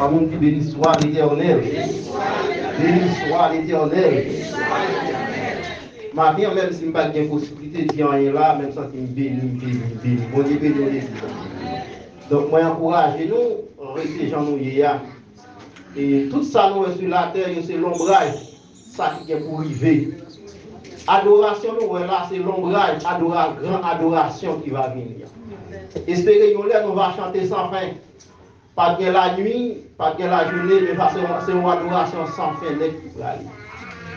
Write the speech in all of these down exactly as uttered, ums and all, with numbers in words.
Pa moun di, "Béni soit l'Éternel." Béni soit l'Éternel. Maten an, menm si m pa t gen posiblite di anyen la, men m santi m beni, m beni, m beni. Bondye beni w, legliz la. Donk, mwen ankouraje nou, rete jan nou ye a. E tout sa nou wè sou latè, yo se lonbraj sa ki gen pou rive. Adorasyon nou wè la, se lonbraj adora-, gran adorasyon ki va vini an. Espere yon lè nou va chante san fen. Pa t gen lanui, pa t gen lajounen, men sa se yon, se yon adorasyon san fen nèt ki prale.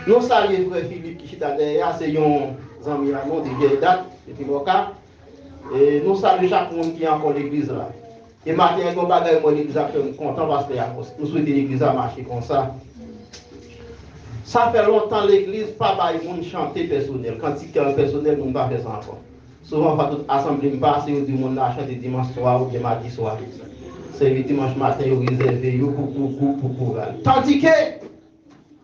Nou salye frè Philippe ki chita dèyè a, se yon zanmi a nou de vyèy dat, depi Mòka. E nou salye chak moun ki ankò legliz la. E maten an, gen yon bagay mwen legliz la fè m kontan, pastè Amos. Nou swete legliz la mache konsa. Sa fè lontan legliz pa bay moun chante pèsonèl, kantik pèsonèl, moun pa fè sa ankò. Souvan fwa tout asanble m pase, yo di moun nan chante dimanch swa oubyen madi swa. Sèvi dimanch maten, yo rezève yo pou, pou, pou, pou koral. Tandike,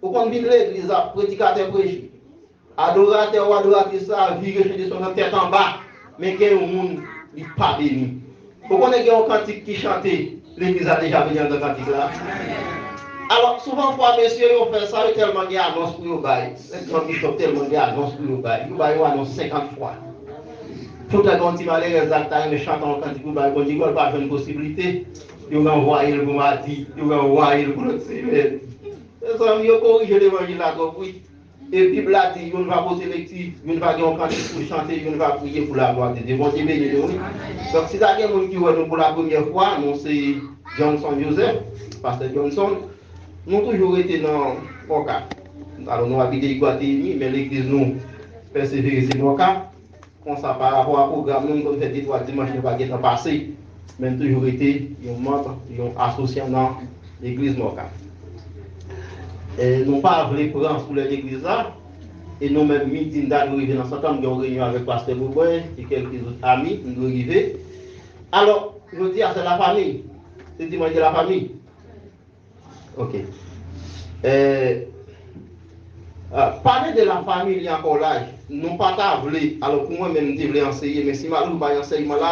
ou konn vin legliz la, predikatè preche. Adoratè ou adoratris la vire chante sa nan tèt anba, men gen yon moun, li pa beni. Ou konnen gen yon kantik ki chante, legliz la deja beni anndan kantik la. Alò, souvan fwa, mesye yo fè sa, yo tèlman gen anons pou yo bay. Tèlman bishop tèlman gen anons pou yo bay. Yo bay yon anons senkant fwa. Poutan, gen yon ti malerèz la ki ta renmen chante yon kantik pou bay Bondye glwa, li pa jwenn posiblite. Yo ranvwaye l pou madi, yo ranvwaye l pou lòt semèn. Mezanmi, yo korije levanjil la twòp, wi. E Bib la di, youn va pote lekti, youn va gen yon kantik pou chante, youn va priye pou laglwa de Dye. Bondye beni nou, wi. Donk, si ta gen moun ki wè nou pou la premyè fwa, nou se Johnson Joseph, pastè Johnson. Nou toujou rete nan Mòka. Alò, nou abite Iguatemi, men legliz nou pèsevere se Mòka. Konsa, pa rapò a pwogram nou, nou konn fè de twa dimanch nou pa gentan pase, men n toujou rete yon manm, yon asosyan nan legliz Mòka. E nou pa vle pran koulè legliz la, e nou menm midi n ta dwe rive nan Sentàn, m gen yon reyinyon avèk pastè Bobwen e kèlke zòt ami, m dwe rive. Alò, jodi a se lafanmi, se dimanch de lafanmi. Ok. Eh, ah, pale de lafanmi li ankò laj. Nou pa ta vle, alò pou mwen menm m te vle anseye, men si m al ou bay ansèyman la,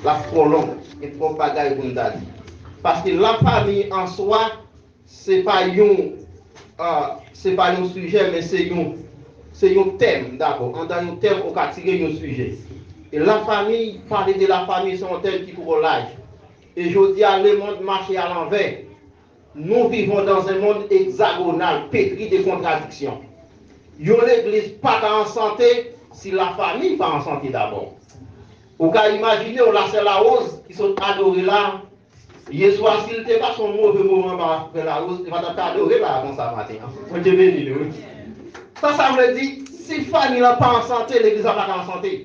l ap twò long, gen twòp bagay pou n ta di. Paske lafanmi an swa, se pa yon, ah, se pa yon sijè, men se yon, se yon tèm dabò. Anndan yon tèm, ou ka tire yon sijè. E lafanmi, pale de lafanmi, se yon tèm ki twò laj. E jodi a, lemonn mache alanvè. Nous vivons dans un monde hexagonal, pétri de contradictions. Yon legliz pa ka an sante si lafanmi pa an sante dabò. Ou ka imajine w, lasè Lawoz ki sot adore la, yèswa si l te pase yon move moman anba frè Lawoz, li pa t ap ka adore la konsa maten an. Bondye beni l, wi. Sa, sa vle di, si fanmi an pa an sante, legliz la pa ka an sante.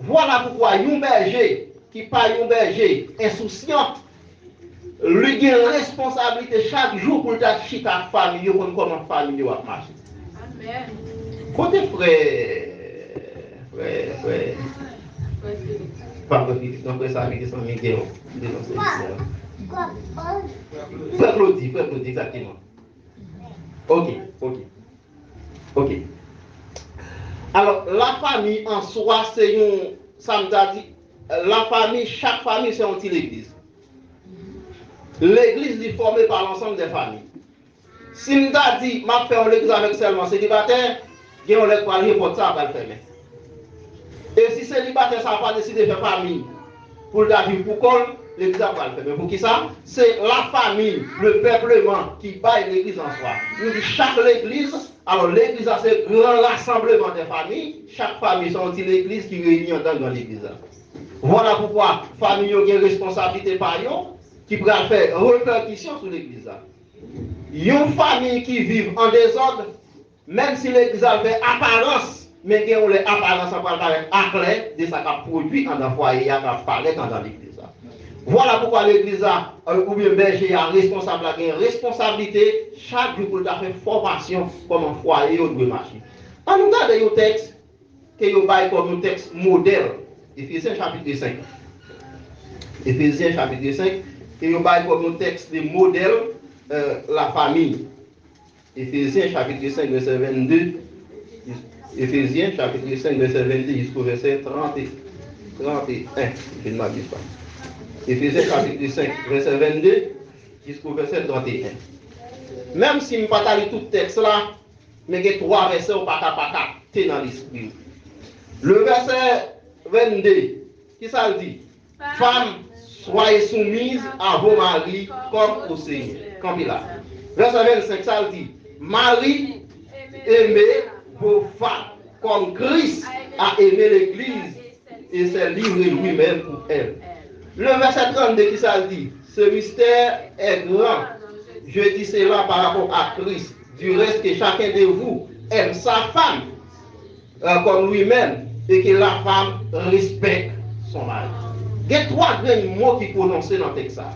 Vwala poukwa yon bèje ki pa yon bèje ensousyan, li gen responsablite chak jou pou l ta chita ak fanmi yo, konn kòman fanmi yo ap mache. Amèn. Kote frè, frè, frè, pa frè Filip, non, frè Samy, desann li gen yon, desann li gen yon. Frè Claudy, frè Claudy, egzakteman. Ok, ok. Ok. Alò, lafanmi an swa, se yon, sa m ta di, lafanmi, chak fanmi se yon ti legliz. Legliz li fòme pa lansanm de fanmi. Si m ta di, m ap fè yon legliz avèk sèlman selibatè, gen yon lè k pral rive, pòt sa a pral fèmen. E si selibatè sa a pa deside fè fanmi pou l ta viv pou kò l, legliz la pral fèmen. Poukisa? Se lafanmi, le peuplement, ki bay legliz an swa. Nou di chak legliz, alò legliz la se gran rasanbleman de fanmi, chak fanmi se yon ti legliz ki reyini anndan gran legliz la. Vwala poukwa fanmi yo gen responsablite pa yo ki pral fè repèkisyon sou legliz la. Yon fanmi ki viv an dezòd, menm si legliz la fè aparans, men gen yon lè aparans lan pral parèt aklè de sa k ap pwodui anndan fwaye a, k ap parèt anndan legliz la. Vwala poukwa legliz la, euh, oubyen bèje a, responsab la gen responsablite chak jou pou l ta fè fòmasyon kòman fwaye yo dwe mache. Ann nou gade yon tèks ke yo bay kòm yon tèks modèl. Efezyen chapit senk. Efezyen chapit senk, ke yo bay kòm yon tèks de modèl, euh, lafanmi. Efezyen chapit senk, vèsè vennde, Efezyen chapit senk, vèsè vennde jisko vèsè trant, trant e en, si je ne m'abuse pas. Efezyen chapit senk, vèsè vennde, jiskou vèsè tranteyen. Menm si m pa ta li tout tèks la, men gen twa vèsè ou pa ka pa kapte nan lespri w. Le vèsè vennde, ki sa l di? Femmes, soyez soumises à vos maris comme au Seigneur. Kanpe la. Vèsè vennsenk, sa l di? Maris, aimez vos femmes comme Christ a aimé l'Église et s'est livré lui-même pour elle. Le verset trente-deux, ki sa l di? Ce mystère est grand. Je dis cela par rapport à Christ. Du reste, que chacun de vous aime sa femme euh, comme lui-même et que la femme respecte son mari. Gen twa grenn mo ki pwononse nan tèks sa.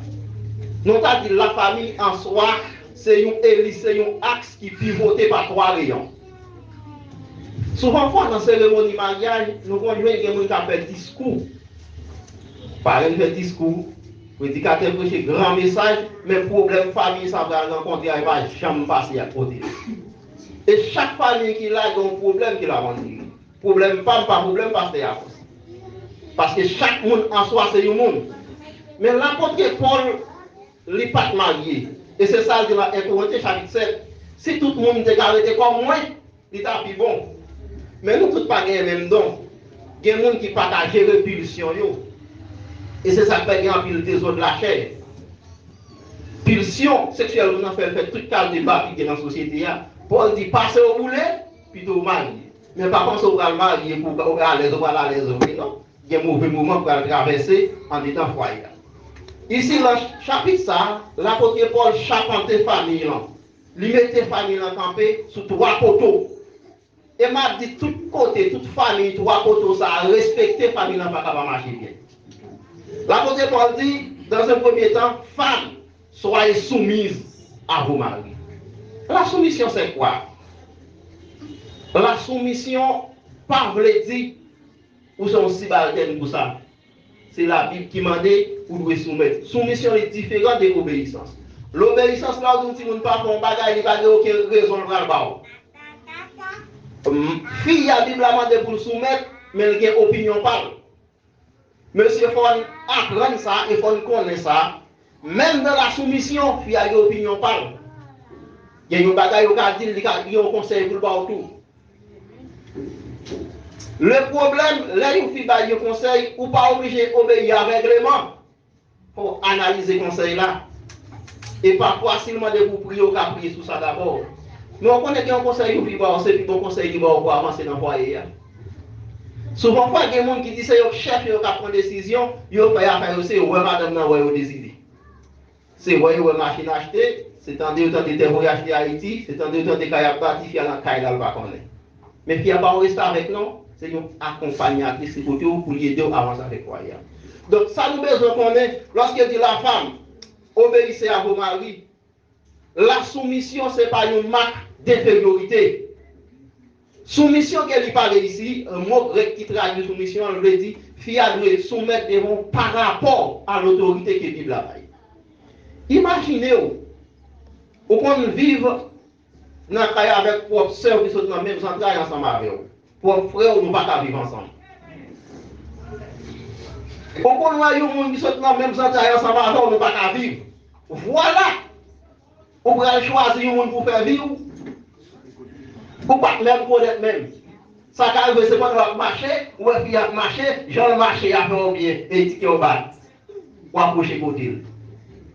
Nou ta di lafanmi an swa se yon eli, se yon aks ki pivote pa twa reyon. Souvan fwa nan seremoni maryaj, nou konn jwenn gen moun k ap fè diskou. Parenn fè diskou, predikatè preche gran mesaj, men pwoblèm fanmi sa pral rankontre a, e pa janm pase ak kote. E chak fanmi ki la, gen yon pwoblèm ki la rankontre. Pwoblèm pa m pa pwoblèm pastè a. Paske chak moun an swa se yon moun. Men lapot Pòl, li pa t marye. E se sa l di nan en Korentyen chapit sèt. Si tout moun te ka rete kòm mwen, li ta pi bon. Men nou tout pa gen menm don. Gen moun ki pa ka jere pilsyon yo. E se sa k fè gen anpil dezòd lachè. Pilsyon seksyèl moun nan fè l fè tout kalite ba ki gen nan sosyete a. Pòl di, pase w boule, pito w marye. Men pa panse w pral marye pou w alèz, ou pral alèz vre, non. Gen move moman pral travèse andedan fwaye a. Isi, nan chapit sa, lapot Pòl chapante fanmi lan. Li mete fanmi lan kanpe sou twa poto. E m ap di tout kote, tout fanmi, twa poto sa a, respekte fanmi lan pa ka pa mache byen. Lapot Pòl di, dans un premier temps, femmes, soyez soumises à vos maris. La soumission, c'est quoi? La soumission pa vle di ou se yon sibaltèn pou sa. Se Labib ki mande ou dwe soumèt. Soumisyon li diferan de obeyisans. Lobeyisans la, ou di yon timoun pa fè yon bagay, li pa gen okenn rezon l pral ba w. M, fi a, Bib la mande pou l soumèt, men l gen opinyon pa l. Mesye, fò n aprann sa e fò n konnen sa. Menm nan la soumisyon, fi a gen opinyon pa l. Gen yon bagay yo ka di l, li ka gen yon konsèy pou l ba w tou. Le pwoblèm, lè yon fi bay yon konsèy, ou pa oblije obeyi avègleman. Fò w analize konsèy la. E pafwa, si l mande pou w priye, ou ka priye sou sa dabò. Men w konnen gen yon konsèy yon fi ba w, se pi bon konsèy li ba w pou avanse nan fwaye a. Souvan fwa, gen moun ki di se yo k chèf yo, yo k ap pran desizyon, yo fè afè yo, se yo wè madanm nan wè yo deside. Se wè yo wè machin achte, se tande yo tande tè voye achte Ayiti, se tande yo tande kay ap bati, fi a nan kay la l pa konnen. Men fi a pa yon restavèk non, se yon akonpanyatris li pote w pou li ede w avanse avèk fwaye a. Donk sa nou bezwen konnen, lòske di la femme, obéissez à vos maris, la soumission se pa yon mak denferyorite. Soumisyon ke li pale isi, mo grèk ki tradui soumisyon an, l vle di fi a dwe soumèt devan w pa rapò a lotorite ke Bib la bay. Imajine w, ou konn viv nan kay avèk pwòp sè w ki sot nan menm zantray ansanm avè w. Pwòp frè w, nou pa ka viv ansanm. Ou konn wè yon moun ki sot nan menm zantray ansanm avè w, nou pa ka viv. Vwala! Ou pral chwazi yon moun pou fè vi w. Ou pa t menm konèt menm. Sa ka rive se pandan w ap mache, ou wè fi a ap mache, jan l mache a fè w byen, e ti kè w bat. W ap pwoche kote l.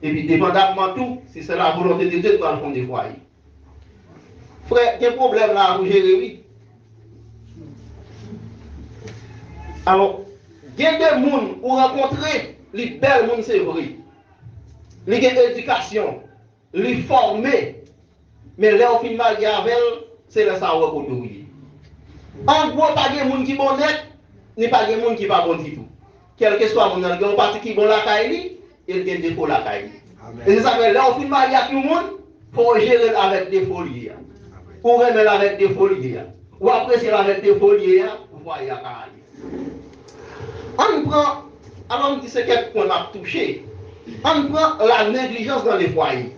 Epi depandamman tou, si se la volonté de Dieu, nou pral fonde fwaye. Frè, gen pwoblèm la pou jere wi. Alò, gen de moun ou rankontre, li bèl moun se vre. Li gen edikasyon, li fòme, men lè w fin marye avè l, se lè sa a ou wè kote w ye. An gwo, pa gen moun ki bon nèt, ni pa gen moun ki pa bon ditou. Kèlkeswa moun nan, li gen yon pati ki bon lakay li, e l gen defo lakay li. E se sa k fè, lè w fin marye ak yon moun, fò w jere l avèk defo l ye a. Ou renmen l avèk defo l ye a. Ou apresye l avèk defo l ye a, pou fwaye a ka ale. Ann pran, alò m di se kèk pwen m ap touche. Ann pran la négligence dans les foyers.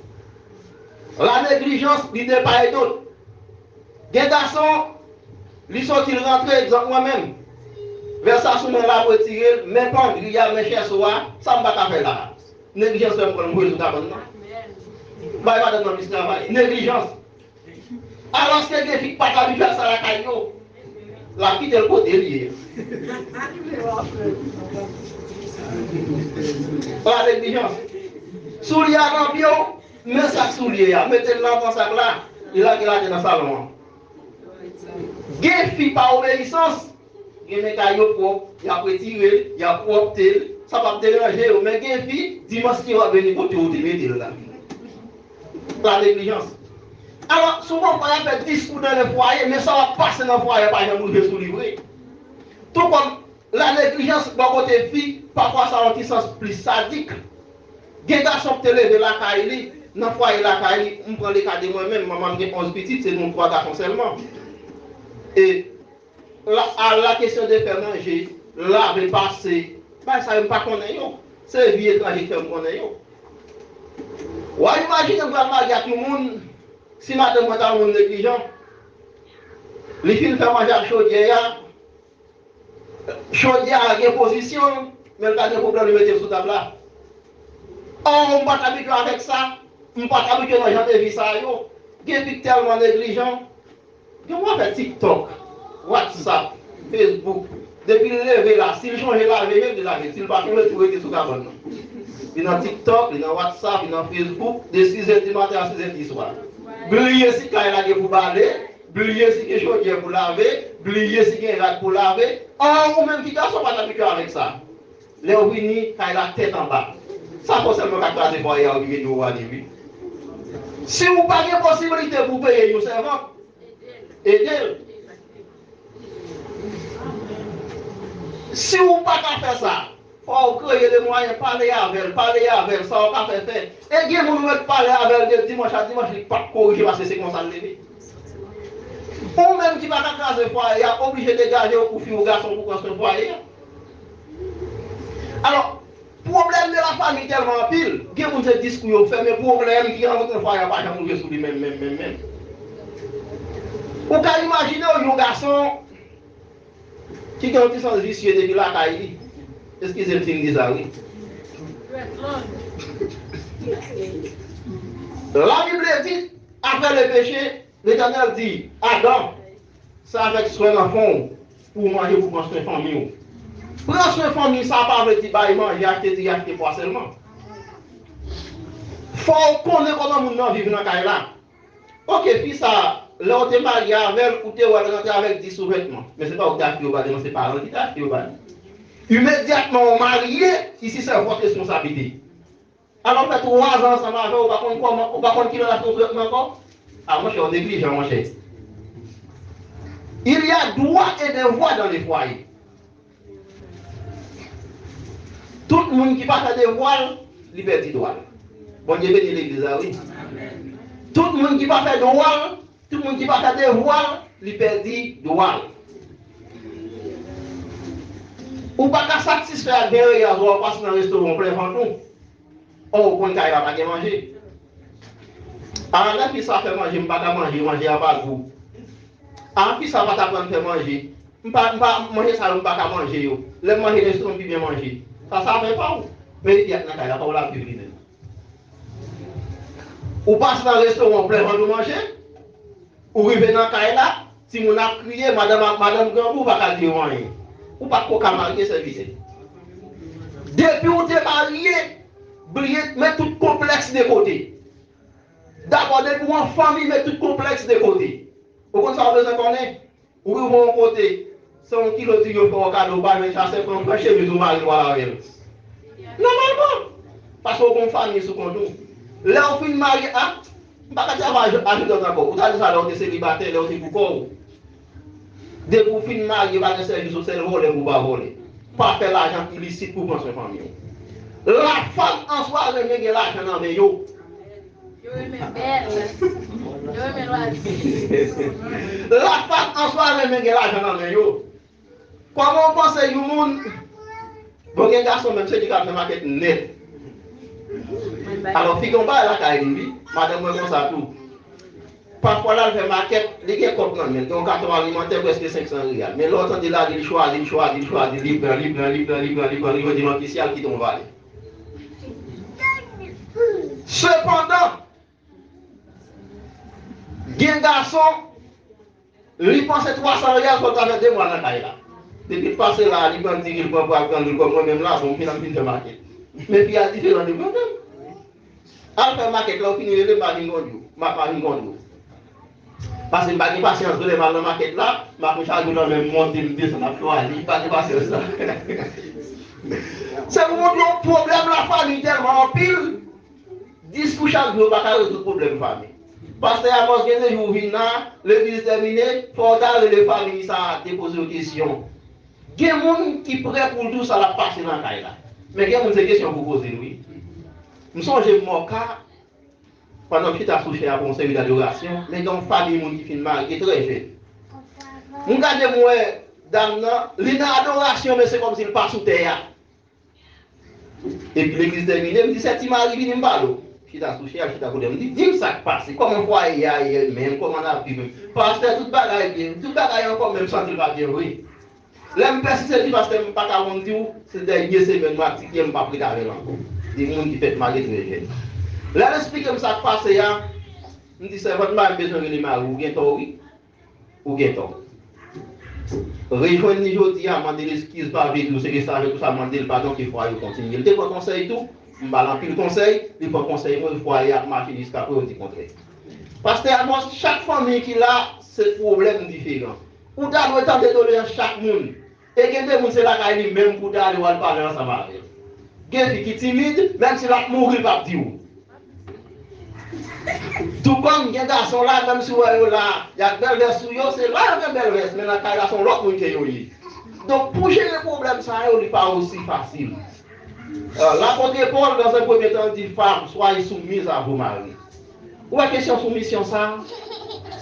La négligence, li de part et d'autre. Gen gason, li soti, l rantre, egzanp mwen menm. Vès sa sou men l ap retire l, men pandri a, men chèso a, sa m pa ka fè la. Neglijans fè m pran l voye l sou kabann nan. Bay madanm nan plis travay. Neglijans. Alòske gen fi k pa t abitye a sa lakay yo. L ap kite l kote l ye. Pa neglijans. Soulye a nan pye w, men sak soulye a. Mete l nan sak la, li lage l atè nan salon an. Gen fi pa obeyisans, gen men kay yo pwòp, y ap retire l, y ap pwòpte l, sa p ap deranje yo, men gen fi, dimanch ki w ap vini kote w te mete l la. La neglijans. Alò, souvan fwa y ap fè diskou nan lè fwaye, men sa w ap pase nan fwaye a pa janm rive sou li vre. Tou kòm la neglijans bò kote fi, pafwa sa yon ti sans plis sadik. Gen gason ki te leve lakay li, nan fwaye lakay li, m pran leka de mwen menm, manman m gen onz pitit, se nou twa gason sèlman. E la, a la kesyon de fè manje, lave, pase, bagay sa yo m pa konnen yo. Se vi etranje k fè m konnen yo. W a imajine m pral marye ak yon moun, si madanm mwen ta yon moun neglijan, li fin fè manje ak chodyè a, chodyè a gen pozisyon l, men l pa gen pwoblèm li mete l sou tab la. Ò, m pa t abitye avèk sa, m pa t abitye nan jan de vi sa yo. Gen fi k tèlman neglijan, gen w afè TikTok, WhatsApp, Facebook. Depi l leve la, si l chonje lave men l, li lave l. Si l pa chonje, tou rete sou kabann nan. Li nan TikTok, li nan WhatsApp, li nan Facebook, de sizè di maten a sizè di swa. Bliye si kay la gen pou bale, bliye si gen chodyè pou lave, bliye si gen rad pou lave. An, ou menm ki gason pa t abitye avèk sa. Lè w vini, kay la tèt anba. Sa fè w sèlman ka kraze fwaye a, ou vin gen dwo ane, wi. Si w pa gen posiblite pou peye yon sèvant, ede l. Si w pa ka fè sa, fò w kreye de mwayen, pale avè l, pale avè l, sa w ka fè, fè. E gen moun ou mèt pale avè l de dimanch a dimanch, li p ap korije paske se konsa l leve. Ou menm ki pa ka kraze fwaye a, oblije degaje w pou fi ou gason pou pran swen fwaye a. Alò, pwoblèm de la fami tèlman anpil, gen moun se diskou yo fè, men pwoblèm ki antre nan fwaye a pa janm rive sou li menm, menm, menm, menm. Ou ka imajine w yon gason ki gen yon ti sans visye depi lakay li. Eskize m si m di sa, wi. Labib di, après le péché, Letènèl di, Adan, se avèk swen nan fon w pou w manje, pou w pran swen fanmi w. Pran swen fanmi, sa pa vle di bay manje, achte diri, achte pwa sèlman. Fò w konnen kòman moun nan viv nan kay la. Oke, fi sa, lè w te marye avè l, ou te wè l rantre avèk dis souvètman. Men se pa ou ki te achte yo ba li, non, se paran l ki te achte yo ba li. Imedyatman w marye, isi se vòt responsablite. Alò, w fè twa zan ansanm avè l, ou pa konn kòman, ou pa konn kilè l achte yon souvètman ankò? A, monchè, w neglijan, monchè. Il y a droit et devoir dans le foyer. Tout moun ki pa fè devwa l, li pèdi dwa l. Bondye beni legliz la, wi. Tout moun ki pa fè dwa l, tout moun ki pa fè devwa l, li pèdi dwa l. Ou pa ka satisfè ak vin reyaz ou a, w pase nan restoran w plen vant ou. Ò, ou konn kay la pa gen manje. A, lè fi sa fè manje, m pa ka manje, manje a pa gou. A, fi sa pa t aprann fè manje. M pa, m pa, manje sa yo, m pa ka manje yo. Lè m manje, lè m pi byen manje. Sa, sa afè pa w. Men epi ak nan kay la, pa w l ap viv li menm. Ou pase nan restoran, ou plen vant ou manje. Ou rive nan kay la, timoun ap kriye, madanm ap, madanm grangou, ou pa ka di yo anyen. Ou pa ko ka marye, sèvitè. Depi ou te marye, bliye, met tout konplèks de kote. Dakò, depi w an fanmi, met tout konplèks de kote. Ou konn sa w bezwen konnen? Ou rive yon kote, se yon kilo diri yo fè w kado, ou pa jwenn sa, se pran, pran chemiz ou mari w al avè l. Nòmalman. Paske w gon fanmi sou kont ou. Lè w fin marye, a, m pa ka di avan ajoutans ankò. Ou ta di sa lè w te selibatè, lè w te pou kò w. Depi w fin marye, pa gen sèvis ou, sèl vòlè pou w pa vòlè. Pa fè lajan ilisit pou pran swen fanmi w. Lafanm an swa renmen gen lajan nan men yo. Yo renmen bèl. Yo renmen lwazi. Lafanm an swa renmen gen lajan nan men yo. Kòman w panse yon moun, bon, gen gason menm, se li k ap fè makèt nèt. Alò, fi gen yon bagay lakay li, wi. Madanm mwen konsa tou. Pafwa l al fè makèt, li gen kòb nan men l, gen yon katon alimantè prèske senk san riyal. Men lè w tande l ale, li chwazi, li chwazi, li chwazi, li pran, li pran, li pran, li pran, li pran, li pran, li pran, li pran, li kite yon vale. Sepandan, gen gason, li panse twa san riyal fò l ta fè de mwa nan kay la. Depi l pase la, li pran diri, li pran pwa, li pran diri, li pran mwen menm la, bon, m fin, m fin fè makèt. Men fi a diferan de mwen menm. Al fè makèt la, ou fini rele m, pa vin konnen w. M ap pa vin konnen w. Paske m pa gen pasyans vre, lè m al nan makèt la, m ap chak jou nan menm monte, m desann, ap chwazi, m pa gen pasyans sa. Se pou montre w pwoblèm lafanmi tèlman anpil, diskou chak jou yo pa ka rezoud pwoblèm fanmi. Pastè Amos, gen de jou ou vin la, legliz tèmine, fò w ta rele fanmi sa a, te poze yo kesyon. Gen moun ki prè pou l di w sa l ap pase nan kay la. Men gen moun se kesyon pou poze l wi. M sonje m mò ka, pandan m chita sou chè a pou yon seri dadorasyon, men gen yon fanmi moun ki fin marye trè jèn. M gade m wè dam nan, li nan adorasyon, men se kòmsi l pa sou tè a. Epi legliz tèmine, m di, sè Ti Mari, vini m pale w. Chita sou chè a, l chita kote m. M di, di m sa k pase, kòman fwaye a ye menm, kòman n ap viv menm? Pastè, tout bagay byen, tout bagay ankò, men m santi l pa byen vre. Lè m pèsiste, di pastè, m pa ka wont di w, se dènye semèn m ap di ke m p ap ret avè l ankò. De moun ki fèk marye trè jèn. Lè l esplike m sa k pase a, m di, sèvant mwen, m bezwen rele mari w, ou gen tò wi. Ou gen tò. Rejwenn li jodi a, mande l eskiz, pa vle di w se restavèk ou sa, mande l padon, ke fwaye w kontinye. L te pran konsèy tou, m ba l anpil konsèy, li pran konsèy mwen, fwaye a ap mache jiskaprè yo di kontrè. Pastè Amos, chak fanmi ki la, se pwoblèm diferan. Ou ta dwe tande doleyans chak moun. E gen de moun se lakay li menm pou w ta ale w al pale ansanm avè l. Gen fi ki timid, menm si l ap mouri, l p ap di w. Toukòm gen gason la, menm si w wè yo la, y ak bèl vès sou yo, se la yo gen bèl vès, men nan kay la se yon lòt moun ke yo ye. Donk, pou jere pwoblèm sa yo, li pa osi fasil. Euh, Lapôtre Paul, dans un premier temps, di, femmes, soyez soumises à vos maris. Ou wè kesyon soumisyon sa a?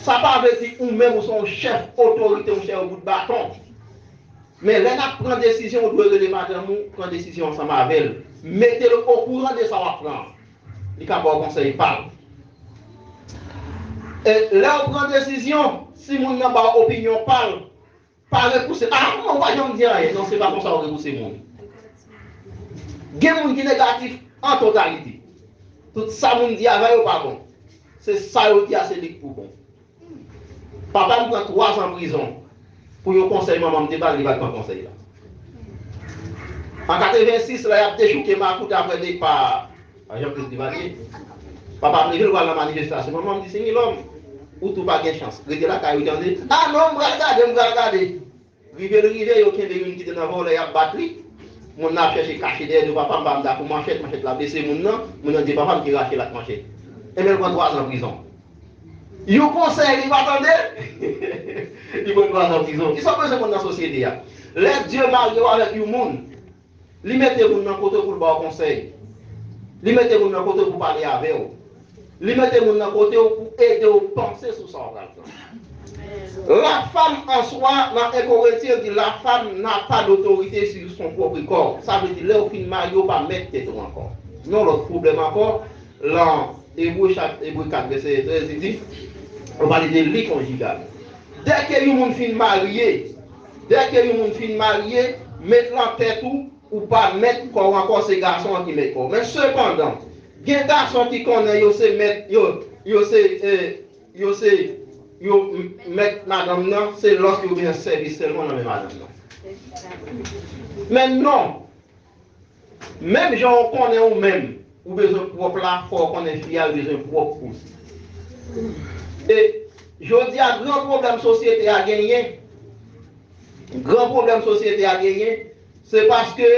Sa pa vle di ou menm ou se yon chèf otorite, yon chèf bout baton. Men lè n ap pran desizyon, ou dwe rele madanm ou, pran desizyon ansanm avè l. Mete l okouran de sa w ap pran an. Li ka ba w konsèy pa l. E lè w pran desizyon, si moun nan ba w opinyon pa l, pa repouse l. A, ou pa janm di anyen. Non, se pa konsa w repouse moun. Gen moun ki negatif an totalite. Tout sa moun di avè yo pa bon. Se sa yo di a, se li k pou bon. Papa m pran twa zan prizon pou yon konsèy manman m te ba l, li pa t pran konsèy la. An katrevensis, lè y ap dechouke makout apre depa Jean Claude Duvalier, papa m leve l pral nan manifestasyon. Manman m di, Senilòm, ou tou pa gen chans. Rete lakay ou, tande. A non, m pral gade, m pral gade. Rive l rive, yo kenbe youn ki te nan vòlè, y ap bat li. Moun nan ap chèche kache dèyè do papa m, pa m dakò manchèt, manchèt la blese moun nan, moun nan di papa m ki rache l ak manchèt. Enben, l pran twa zan prizon. Yon konsèy li pa tande, li pran twa zan prizon. Kisa w bezwen konn nan sosyete a? Lè Dye marye w avèk yon moun, li mete moun nan kote w pou l ba w konsèy. Li mete moun nan kote w pou pale avè w. Li mete moun nan kote w pou ede w panse sou sa w pral pran. La femme en soi, nan en Korentyen, di, la femme n'a pas d'autorité sur son propre corps. Sa vle di, lè w fin marye, w pa mèt tèt ou ankò. Yon lòt pwoblèm ankò, lan Ebre, chap, Ebre kat, vèsè trèz, li di, ou pale de li konjigal. Dèke yon moun fin marye, dèke yon moun fin marye, met lan tèt ou, ou pa mèt kò w ankò, se gason an ki mèt kò w. Men sepandan, gen gason ki konnen yo se mèt, yo, yo se, eh, yo se, yo m-, mèt madanm nan, se lòs yo bezwen sèvi sèlman nan men madanm nan. Men non, menm jan w konnen ou menm, ou bezwen pwòp la, fò w konnen fi a bezwen pwòp pou li. E jodi a, gran pwoblèm sosyete a genyen, gran pwoblèm sosyete a genyen, se paske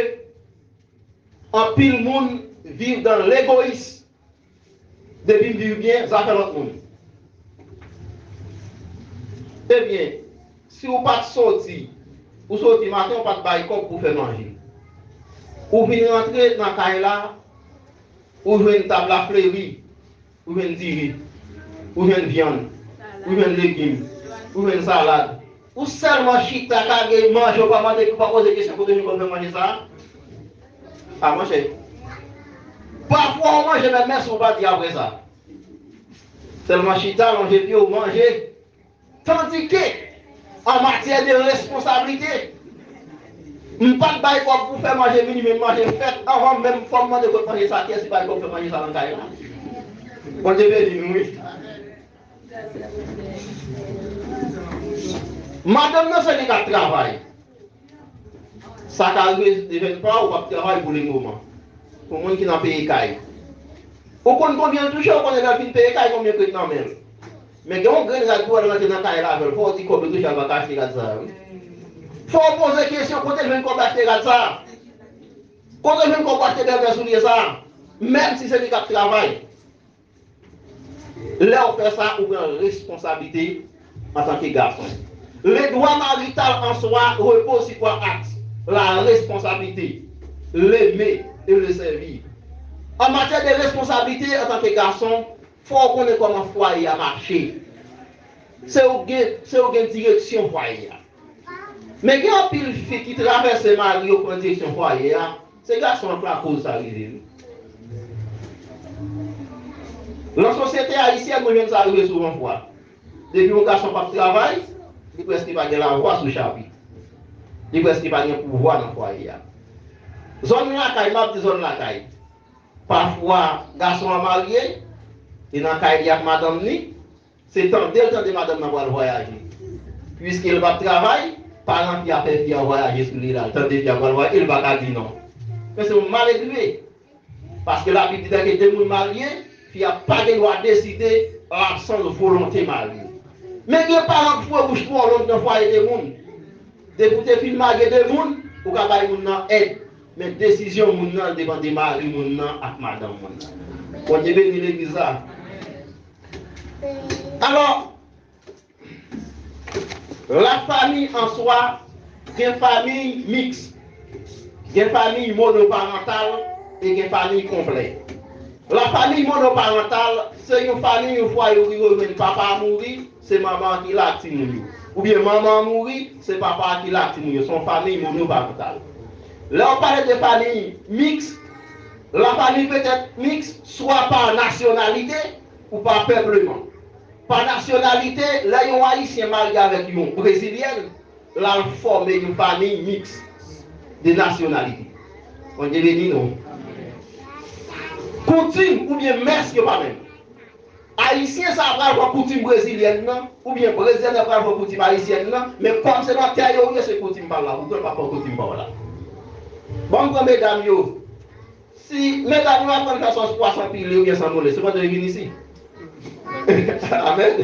anpil moun viv dans l'égoïsme. Depi m viv byen, zafè lòt moun. Ebyen, si w pa t soti, ou soti maten, ou pa t bay kòb pou fè manje. Ou vin rantre nan kay la, ou jwenn tab la fleri, ou jwenn diri, ou jwenn vyann, ou jwenn legim, ou jwenn salad. Ou sèlman chita kage manje, ou pa mande, ou pa poze kesyon kote w jwenn kòb fè manje sa a? A, monchè. Pafwa w manje menm, mèsi w pa di apre sa. Sèlman chita, lonje pye w, manje. Tandike, an matyè de responsablite, m pa t bay kòb pou fè manje mini, men manje fèt anvan menm fò m mande kot manje sa, kiyès ki bay kòb fè manje sa nan kay la? Bondye beni nou, wi. Madanm nan se li k ap travay. Sa ka rive devenn pa w, w ap travay pou le moman. Pou moun ki nan peye kay. Ou konn konbyen l touche, ou konnen lè l fin peye kay, konbyen k ret nan men l. Men gen yon grenn rad pou al rantre nan kay la avè l. Fò w di kòb li touche, al pa ka achte rad sa a, wi. Fò w poze kesyon, kote l jwenn kòb achte rad sa a? Kote l jwenn kòb achte bèl pè soulye sa a? Menm si se li k ap travay. Lè w fè sa, ou pran responsablite antanke gason. Le droit marital en soi repose sur trois axes, la responsabilité, l'aimer et le servir. An matyè de responsablite antanke gason, fò w konnen kòman fwaye a mache. Se ou gen, se ou gen direksyon fwaye a. Men gen anpil fi ki travèse mari yo pran direksyon fwaye a, se gason an k lakoz sa rive, wi. Nan sosyete ayisyèn, nou jwenn sa rive souvan fwa. Depi yon gason p ap travay, li prèske pa gen lavwa sou chapit. Li prèske pa gen pouvwa nan fwaye a. Zòn lakay, m ap di zòn lakay. Pafwa, gason an marye, li nan kay li ak madanm li, se tande l tande madanm nan pral vwayaje. Piske l p ap travay, paran fi a fè fi a vwayaje sou li la. L tande fi a pral vwayaje, e l pa ka di non. Men se yon maledve. Paske Labib di lè ke de moun marye, fi a pa gen dwa deside an absans volonte mari l. Men gen paran k foure bouch twò long nan fwaye de moun. Depi w te fin marye de moun, ou ka bay moun nan èd. Men desizyon moun nan depann de mari moun nan ak madanm moun nan. Bondye beni legliz la. Alò, la famille en soi, gen fanmi miks, gen fanmi monoparantal e gen fanmi konplè. La famille monoparantal, se yon fanmi, yon fwaye ki rejwenn papa a mouri, se manman an ki la ak timoun yo. Oubyen manman an mouri, se papa a ki la ak timoun yo. Se yon fanmi monoparantal. Lè w pale de fanmi miks, la famille peut être mixte, soit par nationalité ou par peuplement. Pa nasyonalite, lè yon Ayisyen marye avèk yon Brezilyèn, l al fòme yon fanmi miks de nasyonalite. Bondye beni nou. Koutim oubyen mès yo pa menm. Ayisyen sa a pral pran koutim brezilyèn nan, oubyen Brezilyèn nan pral pran koutim ayisyèn nan, men kòm se nan tè yo ye, se koutim pa w la pou pran, pa pran koutim pa w la. Ban m pran medam yo. Si medam yo aprann fè sòs pwa san pile oubyen san moulen, se pandan yo vin isi. Amèn.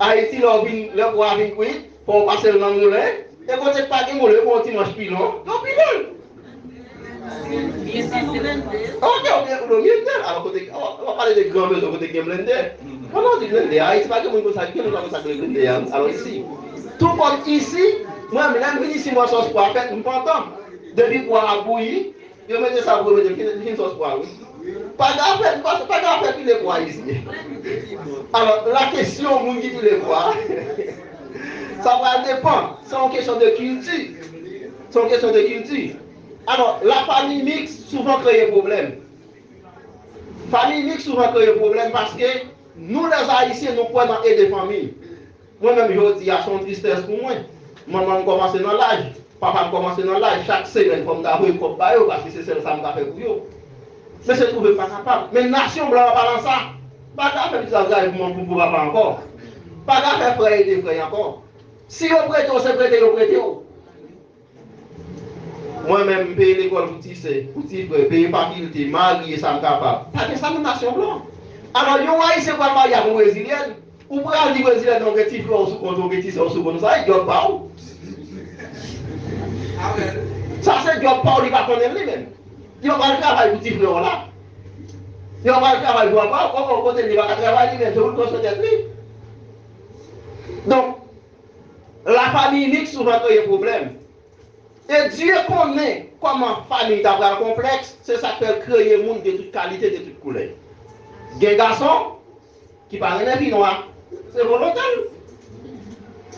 Ayiti, lè w vin, lè pwa a vin kwit, fò w pase l nan moulen. E kote k pa gen moulen, yo pran yon ti manch pilon, yo pile l. Ok, ok, ou blende l. Alò, kote, w ap pale de gran bezwen kote gen blende. Kòman w di blende? Ayiti pa gen moun konsa, gen moun pa konsa ki rele blende a. Alò, isi, tou kòm isi, mwen menm, lè m vin isi, m wè sòs pwa fèt, m kontan. Depi pwa a bouyi, yo mete sa pou yo mete, li fin, li fin sòs pwa, wi. Pa gen afè, pa, pa gen afè pile pwa isi. Alò, la kesyon, moun ki pile pwa, sa pral depann. Se yon kesyon de kilti. Se yon kesyon de kilti. Alò, la fanmi miks souvan kreye pwoblèm. Fanmi miks souvan kreye pwoblèm paske nou, lèzayisyen, nou kwè nan ede fanmi. Mwen menm, jodi a, se yon tristès pou mwen. Manman m kòmanse nan laj, papa m kòmanse nan laj, chak semèn fò m ta voye kòb ba yo, paske se sèl sa m ka fè pou yo. Men se twouve m pa kapab. Men nasyon blan an pa nan sa. Pa ka fè pitit la travay pou, pou, pou papa ankò. Pa ka fè frè ede frè ankò. Si yo prete w, se prete yo prete w. Mwen menm, m peye lekòl pou ti sè, pou ti frè, peye fakilte, marye sa m kapab. Pa gen sa nan nasyon blan. Alò, yon Ayisyen pral marye ak yon Brezilyèn, ou pral di Brezilyèn nan, ou gen ti frè w sou kont ou, ou gen ti sè w sou kont ou, sa se djòb pa w. Sa se djòb pa w, li pa konnen li menm. Li pa pral travay pou ti frè w la. Li pa pral travay pou papa w, kote li pa ka travay li menm, se pou l konstwi tèt li. Donk, la famille unique souvan kreye pwoblèm. E Dye konnen kòman fanmi ta pral konplèks, se sa k fè l kreye moun de tout kalite, de tout koulè. Gen gason ki pa renmen fi nwa, se volonte l.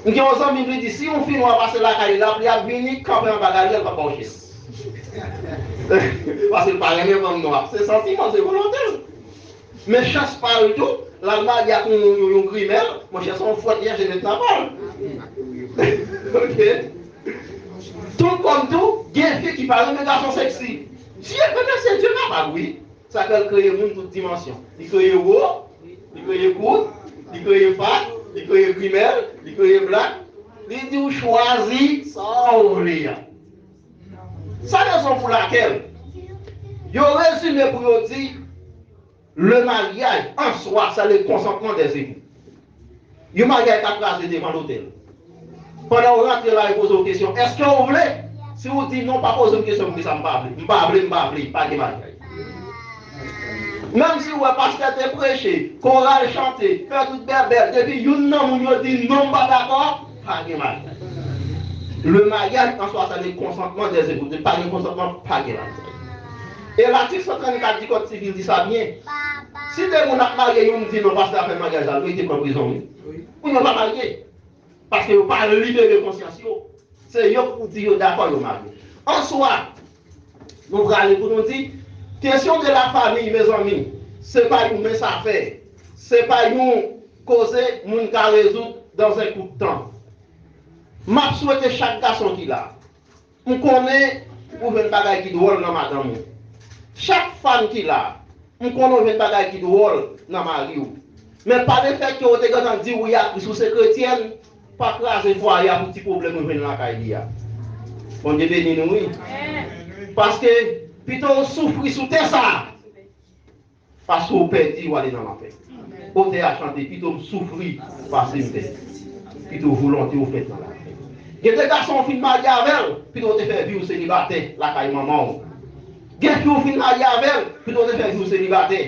M gen yon zanmi m, li di, si yon fi nwa pase lakay li la, li ap vini kanpe anba garyèl, l p ap ba w chèz. Paske l pa renmen fanm nwa. Se santiman, se volonte l. Men chans pa l tou, l al marye ak yon, yon, yon grimèl, monchè, se yon fwèt li chache met nan kò l. Ok? Tou kòm tou, gen fi ki pa renmen gason seksi. Dye, men se Dye kapab, wi. Sa fè l kreye moun tout dimansyon. Li kreye wo, li kreye kout, li kreye fat, li kreye grimèl, li kreye blak. Li di w chwazi sa w vle a. Sa rezon pou lakèl yo rezime pou yo di le mariage en soi, c'est le consentement des époux. Yon maryaj ka kraze devan lotèl. Pandan w rantre la, yo poze w kesyon, èske w vle? Si w di non, pa poze m kesyon pou kisa m pa vle. M pa vle, m pa vle, pa gen maryaj. Menm si w wè pastè te preche, koral chante, fè tout bèbèl, depi youn nan moun yo di non, m pa dakò, pa gen maryaj. Le mariage en soi, c'est le consentement des époux. Pa gen konsantman, pa gen maryaj. E latik san trannkat di Kòd Sivil di sa byen. Si de moun ap marye, youn di non, pastè a fè maryaj la, yo te pran prizon, wi. Pou yo pa marye. Paske yo pa libere konsyans yo. Se yo k pou di yo dakò yo marye. An swa, nou prale pou nou di, kesyon de la famille, mezanmi, se pa yon mens afè. Se pa yon koze moun ka rezoud dans un coup de temps. M ap swete chak gason ki la, m konnen ou jwenn bagay ki dwòl nan madanm ou. Chak fanm ki la, m konnen ou jwenn bagay ki dwòl nan mari w. Men pa lefètke ou te gentan di wi a Kris, ou se kretyèn, pa kraze fwaye a pou ti pwoblèm ou jwenn lakay li a. Bondye beni nou, wi. Paske pito w soufri sou tè sa a, paske w pèdi, w ale nan lanfè. Otè a chante, pito m soufri pase m pèdi. Pito volonte w fèt nan lavi m. Gen de gason w fin marye avè l, pito w te fè vi w selibatè lakay manman w. Gen fi w fin marye avè l, pito w te fè vi w selibatè.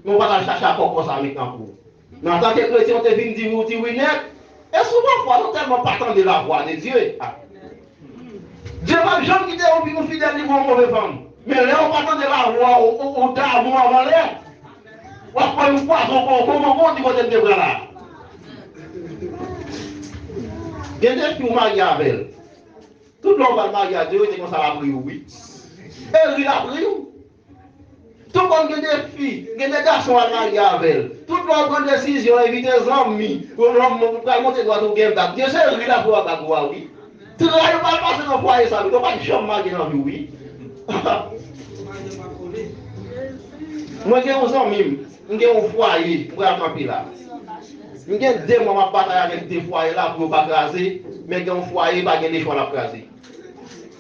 Men w pa t al chache akò konsa met nan kou w. Men antanke kretyen, w te vin di wi, w di wi nèt. E souvan fwa, nou tèlman pa tande la voix de Dieu. Dye p ap janm kite yon fi, yon fidèl li pran yon move fanm. Men lè w pa tande lavwa, ou, ou, ou damou avan lè, w ap pran yon pwazon kon, kon, kon, kon, di kote m te pran la. Gen de fi w marye avè l. Tout lè w pral marye a, Dye rete konsa l ap ri w, wi. E ri l ap ri w. Tou kòm gen de fi, gen de gason w al marye avè l. Tout lè w pran desizyon, envite zanmi, ou lòm ou pral monte dwat ou gen bag. Dye se ri l ap wè bag ou a, wi. Tray ou pral pase nan fwaye sa, wi. Ou pa t janm marye nan vi w, wi. Mwen gen yon zanmi m, m gen yon fwaye, m pral kanpe la. M gen de mwa m ap batay avèk de fwaye la pou yo pa kraze, men gen yon fwaye pa gen lechwa l ap kraze.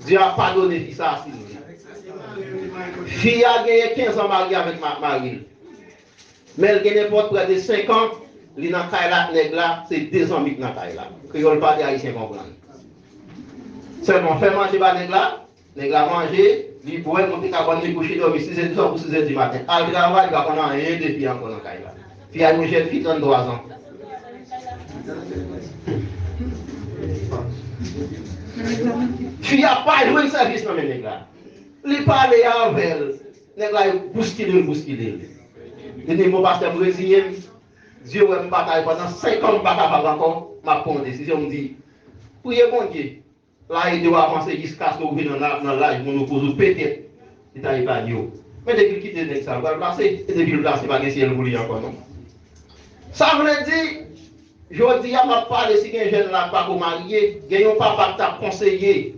Dye ap padone fi sa a si l vle. Fi a genyen kenz an marye avèk ma-, mari l. Men l gen nenpòt prè de senk an, li nan kay la ak nèg la, se de zanmi k nan kay la. Kreyòl pale, Ayisyen konprann. Sèlman, fè manje ba nèg la, nèg la manje, li bwè, monte kabann li, kouche, dòmi, sis è di swa pou sis è di maten. Al travay, li pa konn anyen de fi a ankò nan kay la. Fi a yon jèn fi, tranntwa zan. Fi a pa jwenn sèvis nan men nèg la. Li pale avè l. Nèg la yo bouskile l, bouskile l. Li di, "Bon, pastè, m reziyen m. Dye wè m pa ka, pandan senk an m pa kapab ankò, m ap pran yon desizyon." M di, "Priye Bondye, l a ede w avanse jiskaske w vin nan, nan laj menopoz ou, petèt, li ta epanye w." Men depi l kite nèg sa, l pral plase. E depi l plase, pa gen syèl pou li ankò, non. Sa vle di, jodi a, m ap pale si gen jèn la k pako marye, gen yon papa k t ap konseye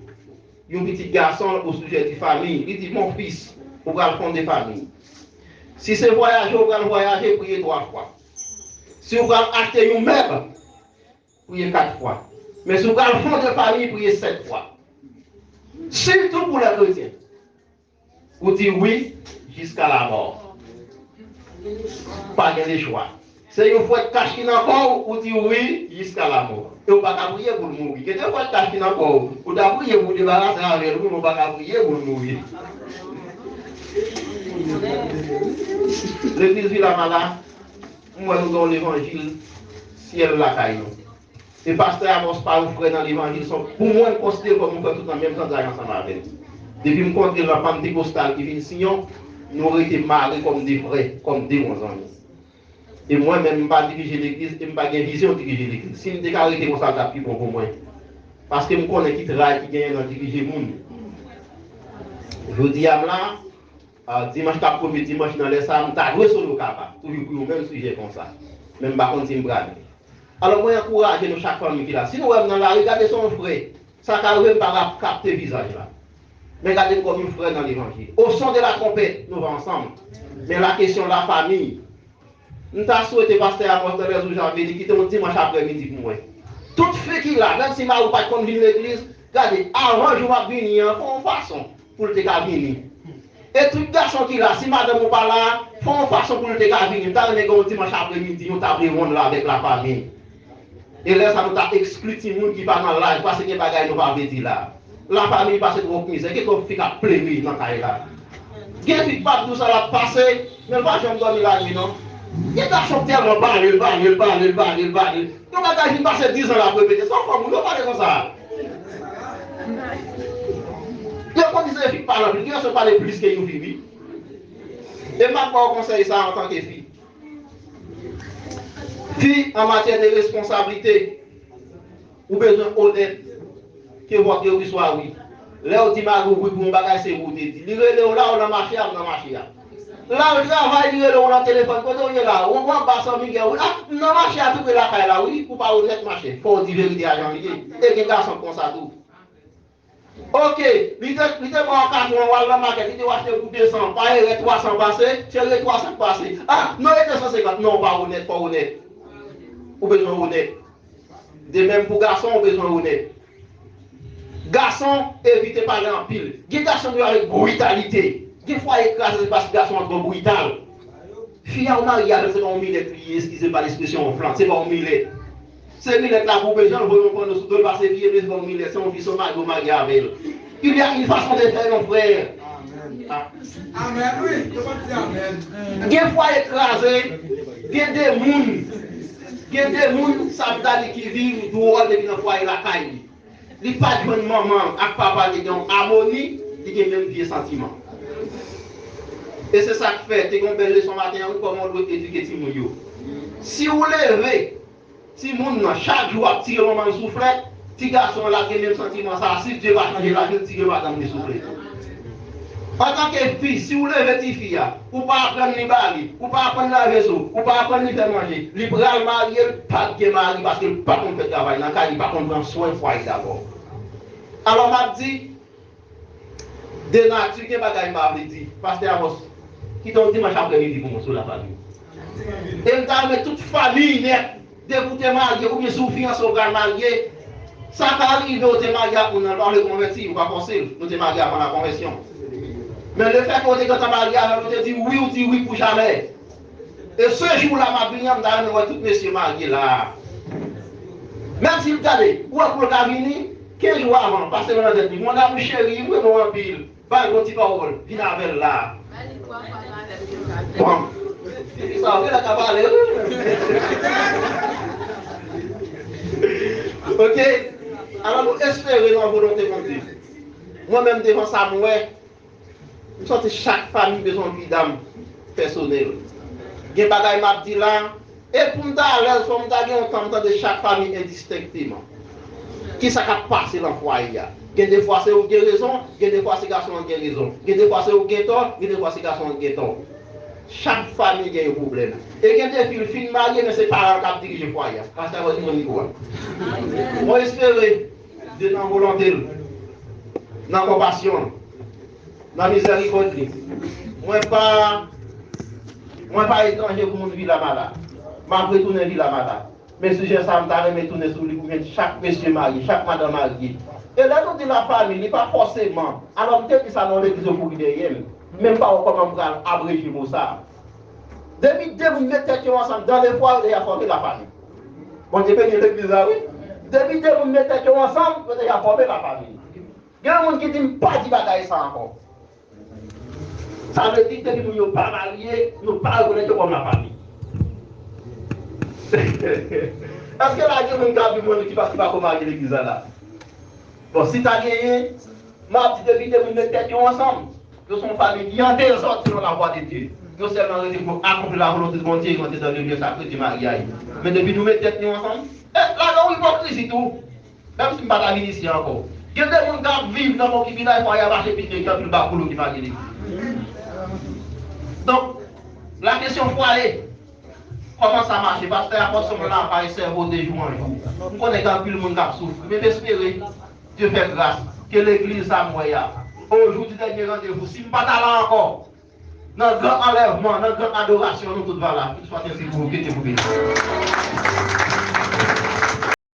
yon pitit gason l osijè di fanmi. Li di, "Mon fils, ou pral fonde fanmi. Si se vwayaje ou pral vwayaje, priye twa fwa. Si ou pral achte yon mèb, priye kat fwa. Men si ou pral fonde fanmi, priye sèt fwa. Sitou pou lè kretyen." Ou di wi jiska lamò. Pa gen lechwa. Se yon fwèt kach ki nan kò w, ou di wi jiska lamò. E ou pa ka priye pou l mouri. Gen de fwèt kach ki nan kò w, ou ta priye pou w debarase avè l, wi, men ou pa ka priye pou l mouri. Legliz Vilamala, m wè nou gen yon levanjil syèl lakay nou. E pastè Amos pa yon frè nan levanjil, se yon, pou mwen, m konsidere l kòm yon frè tout nan menm zantray ansanm avè l. Depi m kontre l nan Pantekostal ki vin Siyon, nou rete mare kòm de frè, kòm de bon zanmi. E mwen menm, m pa dirije legliz e m pa gen vizyon dirije legliz. Si m te ka rete konsa, l t ap pi bon pou mwen. Paske m konnen ki tray ki genyen nan dirije moun. Jodi a, m la, A, dimanch k ap premye dimanch nan lè sa a, m ta dwe sou Lokapa, toujou pou yon menm sijè konsa. Men m pa konn si m prale. Alò, mwen ankouraje nou chak fanmi ki la. Si nou wè m nan lari, gade se yon frè. Sa ka rive m pa ka kapte vizaj la. Men gade m kòm yon frè nan levanjil. Au son de la trompette, nou va ansanm. Men la kesyon la fanmi. M ta swete pastè Amos nan lèzou jan vini kite yon dimanch aprèmidi pou mwen. Tout fi ki la, menm si mari w pa t konn vin legliz, gade, avan jou w ap vini an, fè yon fason pou l te ka vini. E tout gason ki la, si madanm ou pa la, fè yon fason pou l te ka vini. M ta renmen gen yon dimanch aprèmidi, yon table ronde la avèk lafanmi. E lè sa nou ta ekskli timoun ki pa nan laj, paske gen bagay nou pa vle di la. Lafanmi pase twòp mizè, gen twòp fi k ap plere nan kay la. Gen fi k p ap di w sa l ap pase, men l pa janm dòmi lanwi non. Gen gason k tèlman bale l, bale l, bale l, bale l, bale l. Yon bagay vin pase diz an l ap repete. Sa w fè moun yo pale konsa? Yo konn di se fi k pale anpil, gen gason k pale plis ke yon fi, wi. E m ap ba w konsèy sa antanke fi. Fi, an matyè de responsablite, ou bezwen onèt ke vòt yo wi swa wi. Lè w di mari w wi pou yon bagay, se wi w te di. Li rele w la, w nan mache a, m nan mache a. La w travay, li rele w nan telefòn, kote w ye la? Ou anba San Miguel, wi. A, m nan mache a tou pre lakay la, wi. Ou pa onèt, machè. Fò w di verite a jan li ye. E gen gason k konsa tou. Oke, li te, li te ba w katon an, w al nan makèt, li te w achte pou de san, pa erè twa san pase, cheri twa san k pase. A, non, e de san senkant, non, w pa onèt, fò w onèt. Ou bezwen onèt. De menm pou gason, ou bezwen onèt. Gason, evite pale anpil. Gen gason ki avèk britalite. Gen fwaye kraze, se paske gason an twò brital. Fi a w marye avè l, se pa yon milèt li ye, eskize m pa l ekspresyon an, flank, se pa yon milèt. Se milèt la pou w bezwen, l voye yon panno sou do l, pase vye, men se pa yon milèt, se yon fi, se yon mari w marye avè l. Il y a une façon de faire, mon frère. Amèn. A. Amèn, wi. Yo pa di amèn. Gen fwaye kraze, gen de moun, gen de moun, sa m ta di ki viv dwòl depi nan fwaye lakay li. Li pa t jwenn manman ak papa li gen yon amoni, li gen menm vye santiman. E se sa k fè, te gen yon bèl leson maten an, wi, kòman w dwe edike timoun yo. Si w leve timoun nan, chak jou w ap tire manman l souflèt, ti gason an l ap gen menm santiman sa a, si Dye pa chanje lavi l, tire madanm li souflèt. Antanke fi, si w leve tifi a, ou pa aprann li bale, ou pa aprann lave zo, ou pa aprann li fè manje, li pral marye, l p ap gen mari paske l pa konn fè travay nan kay, li pa konn pran swen fwaye dabò. Alò, m ap di, de nati, gen bagay m pa vle di. Pastè Amos, kite yon dimanch aprèmidi pou mwen sou lafanmi. E m ta renmen tout fanmi nèt. Depi w te marye, oubyen si w fiyanse, w pral marye, sa ka rive w te marye ak moun nan, l pa vle konvèti, ou pa fòse l, nou te marye avan lakonvèsyon. Men lefètke w te gentan marye avè l, ou te di wi, ou di wi pou jamè. E se jou la m ap vini an, m ta renmen wè tout mesye marye la a. Menm si l gade, ou wè pou l ka vini, kenz jou avan, pase l nan tèt li. Mon amour chéri, m renmen w anpil. Ba l yon ti pawòl, vin avè l la. Bon. Sa, ou genlè ka pale, wi. Oke? Alò, nou espere nan volonte Bondye. Mwen menm, devan sa m wè, m santi chak fanmi bezwen yon vidam pèsonèl. Gen bagay m ap di la, E pou m ta alèz, fò m ta gen yon tan m tande chak fanmi endistenkteman. Kisa k ap pase nan fwaye a? Gen de fwa se ou k gen rezon, gen de fwa se gason an k gen rezon. Gen de fwa se ou k gen tò, gen de fwa se gason an k gen tò. Chak fanmi gen yon pwoblèm. E gen de fi l fin marye, men se paran l k ap dirije fwaye a. Pastè Wòz, li pran mikwo a. Mwen espere, Dye nan volonte l, nan konpasyon l, nan mizèrikòd li. Mwen pa, mwen pa etranje pou moun Vilamala. M ap retounen Vilamala. Men sijè sa a, m ta renmen tounen sou li pou mwen, chak mesye marye, chak madanm marye. E lè nou di lafanmi, li pa fòseman. Alò, m te di sa nan yon legliz yo kouri dèyè m. Men m pa wè kòman m pral abreje mo sa a. Depi de moun met tèt yo ansanm, dan lefwa yo deja fòme lafanmi. Bondye beni legliz la, wi. Depi de moun met tèt yo ansanm, yo deja fòme lafanmi. Gen moun ki di, "M pa di bagay sa ankò." Sa vle di, depi moun yo pa marye, nou pa rekonèt yo kòm lafanmi. Èske la gen moun k ap viv mwen ki pa, ki pa ko marye legliz la la? Bon, si ta genyen, m ap di, depi de moun met tèt yo ansanm, yo se yon fanmi ki an dezòd selon lavwa de Dye. Yo sèlman rete pou akonpli lavolonte de Bondye, yo antre dan le lye sakre de maryaj. Men depi nou met tèt nou ansanm, e, la gen yon ipokrizi tou. Menm si m pa ta vin isi ankò. Gen de moun k ap viv nan konkibinaj, fwaye a mache pi byen ke anpil bakoulou ki marye legliz. Donk, la kesyon pwale, kòman sa mache? Pastè, apòt Samuel la pa eseye vote jou an jou. M konnen gen anpil moun k ap soufri, men m espere Dye fè gras ke legliz sa m wè a, o jou di dènye randevou, si m pa ta la ankò, nan gran anlèvman, nan gran adorasyon, nou tout va la. Tout swa ensi pou kite pou beni.